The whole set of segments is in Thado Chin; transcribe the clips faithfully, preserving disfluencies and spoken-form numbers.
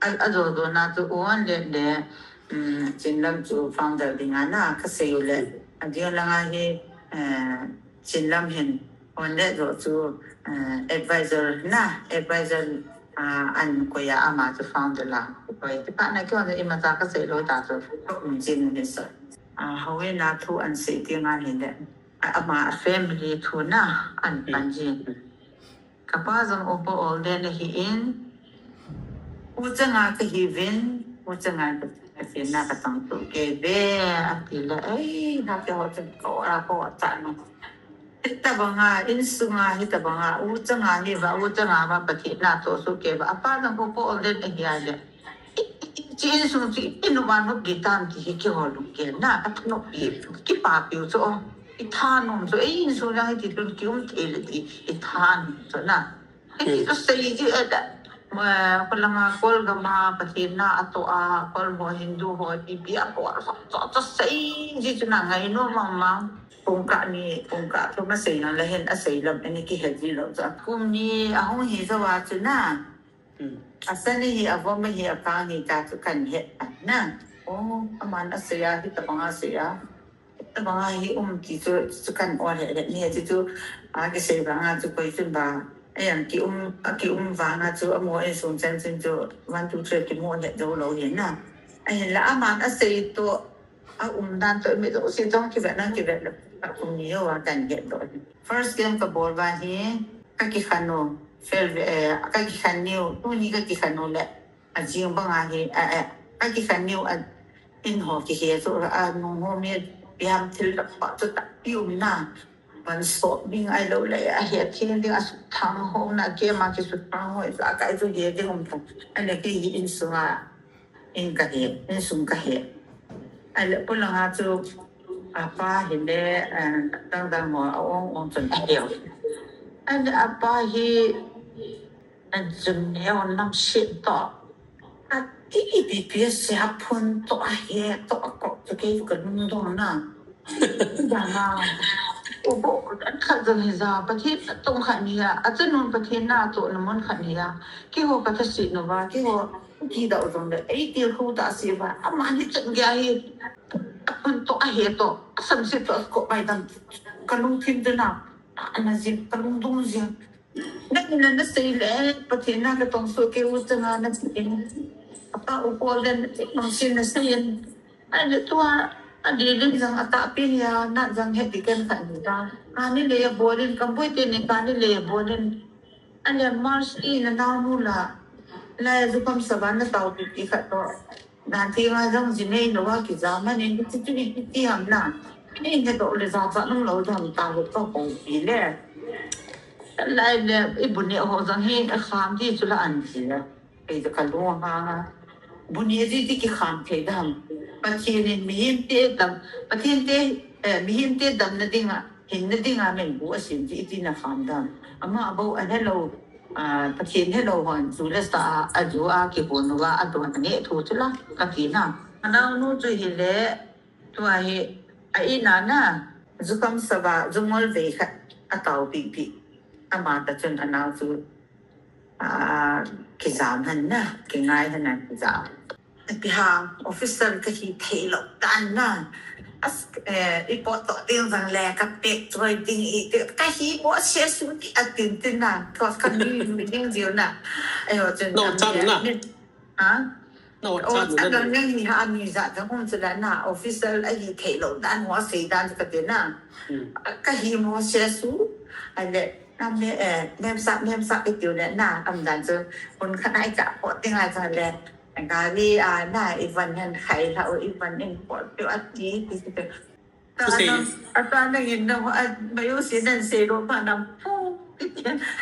a, a jo jo na chu on le le, um, Chinlam chu founder ding a na ka sei u le. A ding langa hi, eh, Chinlam hin on le jo chu, eh, advisor na, advisor, ah, an koi a ama chu founder la. Koi ti pa na ki on ima ta ka sei lo ta chu, um, Chin ni sa. Ah, hawin a thu an sei ti nga hin le. A, ama family thu na an pan ji. Ka pa jong upa ol den ahi in, u changa ka hi vin, u changa ka, ka hi na ka tang tu ke ve, a ti le, ei, na ke ho chang ko a ko a cha no. Hita banga, in sunga, hita banga, u changa ni va, u changa va, pa ki na to su ke va, a pa jong upa ol den ahi a le. Chi insung chi inu ma nu ki tam ki hi ki ho lu ke na ka no pi ki pa pi u cho i tha nom cho ei insung jang hi ti tun ki um thei le ti i tha nom cho na. Hi ti to sei ji e da. Ma ko la nga kol ga ma pa ti na a to a kol ho Hindu ho ti pi a ko a so cho cho sei ji chu na ngai no ma ma. Kung ka ni kung ka to ma sei na le hen a sei lam ani ki he ji lo cha. Kum ni a hung hi zo wa chu na. A sani hi, a vom hi, a kang hi ta chu kan he a na. Oh, a man a sei a, hi ta bang a sei a. Hi ta bang a hi um ki chu, chu kan o he he ni chu chu, a ki sei bang a chu koi chun ba. A yang ki um, a ki um vang a chu, a mo e sung chan chin chu, one, two, three ki mo he do lo hi na. A hin la a man a sei to, a um dan to mi to si tong ki ve na ki ve lo. A kum ni yo a kan he do. First game ka bol ba hi, ka ki khan u, fail, eh, ka ki khan niu, tu ni ka ki khan u le, a jing bang a hi, eh, eh, ka ki khan niu, a in ho ki he chu, a nung ho mi, biam thil la pa chu ta pi um na, ban so bing ai lo le, a he thing ding a su thang ho na, ke ma ki su thang ho, a kai chu he ding um ta, a le ki hi in su a, in ka he, in sung ka he. A le pu la nga chu, a pa hi le, eh, dang dang ho, a ong ong chun a he. A le a pa hi, a jun he on nam shi to. A ti i pi pi se a phun to a he to a ko to ke ka lung dong na. Dana, u bo, an khat jong hi ja, Pathen a tong khat ni a, a chanun Pathen na to na mon khat ni a. Ki ho ka tha si no ba, ki ho ki da u jong le, ei ti hu ta si ba, a ma ni chan gya hi. A phun to a he to, a sam si to ko bai dam, ka lung thim de na, a na jin, ka lung dong jin. Na ina na sei le, Pathen na ka tong so ke u changa na ti in. Apa u ko le na ti nong sin na sei in. A le tua, a di le jang a ta pi ya, na jang he ti ken khan ni ta. Ka ni le ya bolin, kam boi te ni ka ni le ya bolin. A le March i na nau nu la. La ya zu kam sa ba na tau pi ti khat to. Dan ti nga jang ji nei lo wa ki ja ma ni ti ti ti ti ham na. Ni ne to le ja ja nung lo jang ta lo to ko pi le. Lai le, i bu ne ho jang hi, a kham ti chu la an ti le. Kei ka lu ha. Bu ne ji ti ki kham thei dam. Pathen in mihem te dam, Pathen te, eh, mihem te dam na ding a, hin na ding a men bu a sin ti ti na kham dam. Ama a bo a hello, a, Pathen hello hon, chu le sa a, a ju a ki bu nu a, a don a ne thu chu la, ka ti na. A nau nu chu hi le, Tua hi, a ina na, zu kam sa ba, zu ngol vei khat, a tau pi pi. Ama ta chun a nau chu, a, ki jam han na, ki ngai han na, ki jam. A pi ha, officer ka hi thei lo tan na. As, eh, i po to ding jang le, ka pek choi ding i, ka hi po se su ti a tin tin na, ko ka mi, mi ding jiu na. Ai ho chun, no, a mi, cham na. A mi, Ha? No, o, chan chan na. Nang ni ha ni za ta hum chu la na official a hi thei lo dan ho sei dan ka te na. Hmm. Ka hi mo se su. A le, na me, eh, mem sa, mem sa ke tiu le na, am dan chu, hun kha nai ka po ting a cha le. Gari a na, i van han khai la, o i van in po tiu a ti, ti, ti, ti. Tusei. Ata nang in na, a, mayo si nan se lo pa nam pu.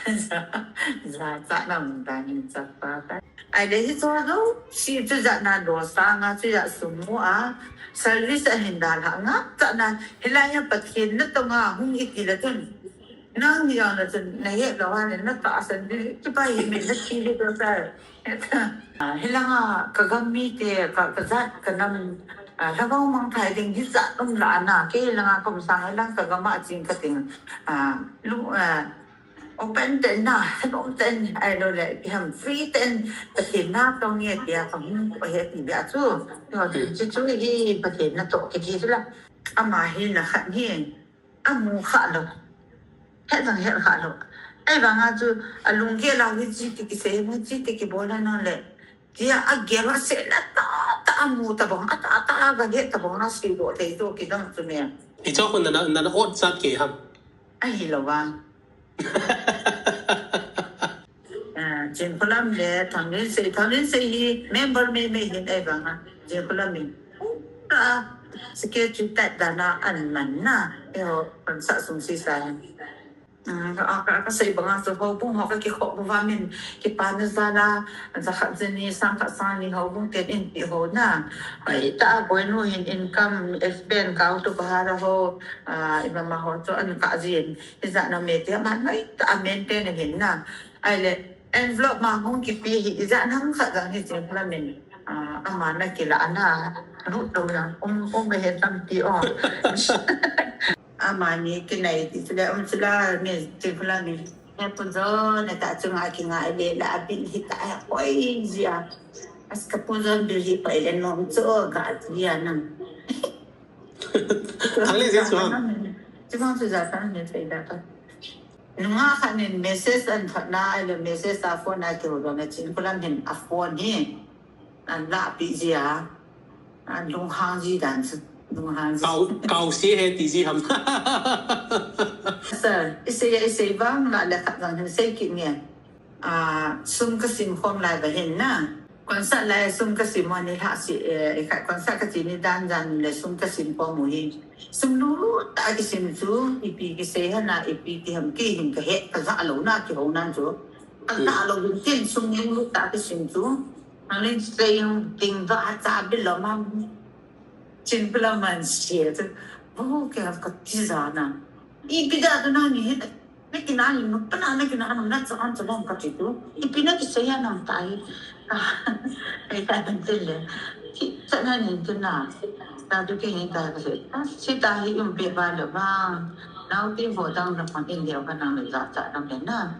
Za, za ta nam dan in za pa ta. Ai le hi cho lo, si chu za na do sa nga chu ya sum mu a. Service a hin da la nga, ta na, hilai ya Pathen na to nga, hung i ti la tun. Nang ni ya na tun, na ye lo ha ne, na ta san di, ki pa hi me na ki le do sa. Ah, hilanga ka gam mite, ka, ka jat, ka nam, ah, lhagao mangthai ding hi jat um la na, kei hilanga ka um sang hilang ka gam a ching ka ting, ah, lu, ah, Open ten na, open ten, ai lo le, ipi ham free ten, Pathen na tong ye tia ka hung ko he ti bia chu. Yo, chu chu hi Pathen na to ke ti chu la. Ama hi na khat hi, amu kha lo. He jang he kha lo. Ai vanga chu, alung ke la hi chi ti ki se, mu chi ti ki bol na le. Tia a gel a se la ta, ta amu ta bang, a ta, ta a ga he ta bang na si lo te to ki dang chu ne. Hicho khun na, na, na ot chat ke ham. Ahi lo vang. Ah, Chinkholam le Thangninsei, Thangninsei hi member mei mei hin ai vang a. Chinkholam in. Ah, secretary type dan a an man na. Eiho, kan sa sung si sa. Hmm, ka, ka, ka sei banga chu houbung ho ka kikhoh bou va min kipa na jal a, jakhat jani, sangkhat sangni houbung ten in pi ho na. Hoitah a boinu hin income, expense, kau tu bahara ho, ah, imama ho chu an kah jin. Hijat na me te man hoitah a maintain ahin na. Ahile envelope ma hung kipe hi ijat ham khat jong hi Chinkholam in, ah, ama na kila na. Lut lou jong um, um he tampi o. Amani kinai ti chu le um chu la mi Chinkholam in. He Pu John, na ta chunga kingai le la a bil hi ta a koi jia. As ka Pu John bil hi koi le nom chu ga jia nam. Thangninsei chu ham. Chu bang chu ja Thangninsei da ka. Nunga khat nin message an thot na, ai le message a phone a kihou na Chinkholam hin a phone hi. An la pi jia. An lunghang ji dan chu. Lunghang ji. Kau, kau si he ti ji ham. Sir, i sei, i sei vang la le khat jong hin sei kit nge. Ah, sum ka sim khom lai ba hin na. Concert lai sum ka sim mo ni lha si, eh, khat concert ka ti ni dan jan le sum ka sim khom mo hi. Sum lu lu ta ki sim chu, ipi ki sei ha na, ipi ki ham ki hin ka he, ka ja lo na ki ho nan chu. Ka ja lo hin tin sum lu lu ta ki sim chu. Ang len sei yung ting va cha bi lo ma. Chinkholam man sia chu. Oh, ke ka ti ja na. Ipi da tu na ni he. Na kina ni, nu pana na kina na, na cha an cha long ka ti tu. Ipi na ki sei ya nam tai. Ai ka ban tin le. Ki cha na ni tu na. Ta tu ki ni ta ka sei. Si ta hi um pe ba le ba. Nau ti ho dang na kon in le ka nang le ja cha nam le na.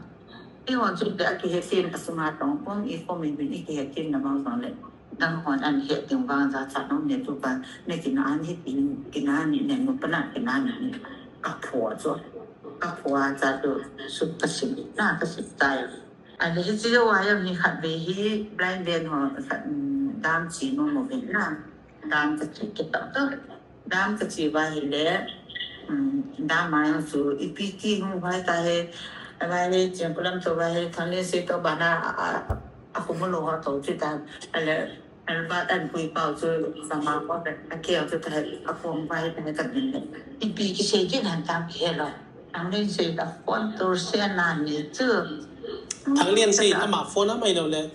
I ho chu de ki he sin ka suma tong pon i ko mi bin i ki he tin na ma sang le. Nang hon an he ting vang ja cha nom ne tu ka ne kina an he tin kina ni ne nu pana kina ni ka pho chu. Ka pho a cha tu su ka sim na ka sim tai. An he chi wa ya mi khat ve hi blind den ho khat, mm, dam chi mo mo ve na. Dam ka chi ki ta tu. Dam ka chi va hi le, mm, dam ma yang su ipi ti hung vai ta he. Vai he Chinkholam to vai he Thangninsei to ba na a, a, a khu mo lo ha to chi ta. Ale Albert an pui pau chu sama ko a ke chu ta a kong vai ta ka min le. Ipi ki sei ki nan tam ki he lo. Thangninsei a phone tur se na ni chu. Thangninsei ama phone a mai lo le.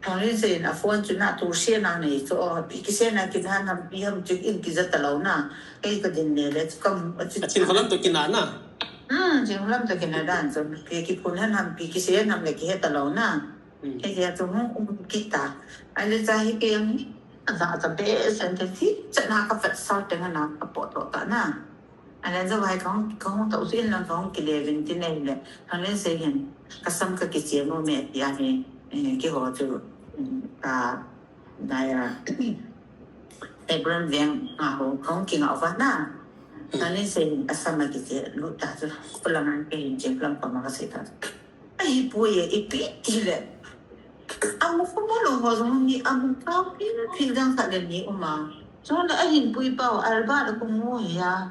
Thangninsei a phone chu na tur se na ni chu o pi ki se na ki na nam pi ham chu in ki ja ta lo na. Ei ka din ne le chu kam a chu. A Chinkholam to ki na na. Hmm, Chinkholam to ki na dan chu ki ki phun han ham pi ki se nam le ki he ta lo na. Hmm. Ei ya chu hung um ki ta. Ai le cha hi ke yang ni. A ja cha be sen te ti cha na ka fat sa te na ka po to ta na. Anan jo vai kong, kong tau sin lang kong kile vin tin nei le. Thangninsei hin, ka sam ka kichia mo me tia hi, eh, ki ho chu, mm, ka, daya, Abraham Veng, nga ho, kong ki nga va na. Thangninsei hin, a sam a kichia, lu ta chu, ko la ngan ke hin, Chinkholam ko ma ka sei ta. Ahi pu ye, ipi ti le. Amu ko mo lo ho jong ni, amu ka pi, pi dang khat le ni uma. Jong le ahin pui pau, Albert a ko mu ya.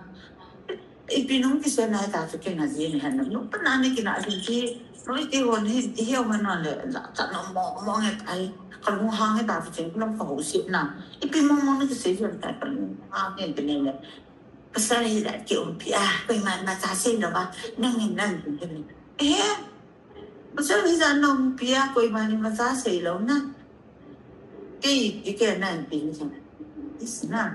Ipi nung ki se na ta chu ki na ji ni han nu pa na ni ki na ji ji. Noi ti hon hi, hi ho man le, ja, cha no mo, mo nge tai. Ka lu hang he ta chu Chinkholam ka ho si na. Ipi mo mo ni ki se ji ta ka lu hang he ti ni le. Pasal hi la ki um pi a, koiman machasei lou va, nangin nang um hi. Eh, pasal hi la nang um pi a, koiman machasei lou na. Kei, kei nang pi ni. Is na.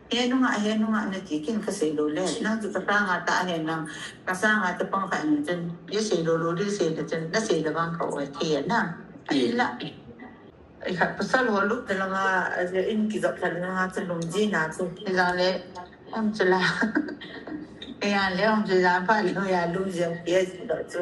He nunga, he nunga na ti kin ka sei lou le. Nang tu ka sanga ta he nang, ka sanga ta pang ka ni chen. Ye sei lou lou le sei le chen, na sei le bang ka oi the na. Ai la. Ai khat pasal ho lut te langa, in ki jop thal langa chu lum ji na chu. Hi jang le, am chu la. Kei a le hung chu jan pha lou ya lung jeng pia chu lo chu.